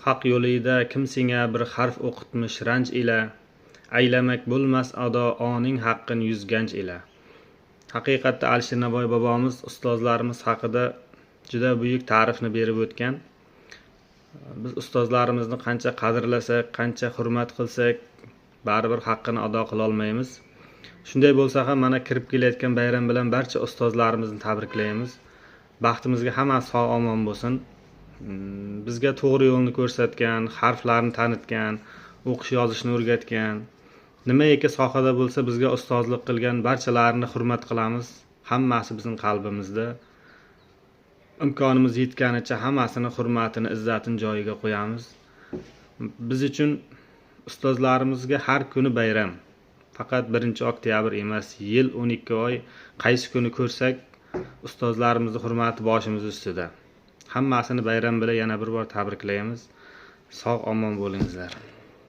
Haq yo'lida kim senga bir harf o'qitmish ranj ila, aylamak bo'lmas ado oning haqqin yuz ganj ila. Haqiqatda Alisher Navoiy bobomiz ustozlarimiz haqida juda buyuk ta'rifni berib o'tgan. Biz ustozlarimizni qancha qadrlasak, qancha hurmat qilsak, baribir haqqini ado qila olmaymiz. Shunday bo'lsa ham mana kirib kelayotgan bayram bilan barcha ustozlarimizni tabriklaymiz. Baxtimizga hammasi sog' omon bo'lsin. Bizga to'g'ri yo'lni ko'rsatgan, harflarni tanitgan, o'qish yozishni o'rgatgan, nimaiki sohada bo'lsa bizga ustozlik qilgan barchalarini hurmat qilamiz. Hammasi bizning qalbimizda. Imkonimiz yetganicha hammasini hurmatini, izzatini joyiga qo'yamiz. Biz uchun ustozlarimizga har kuni bayram. Faqat 1-oktyabr emas, yil 12 oy qaysi kuni ko'rsak ustozlarimizni hurmati boshimiz ustida. Hammasini bayram bilan yana bir bor tabriklaymiz. Sog' omon bo'lingizlar.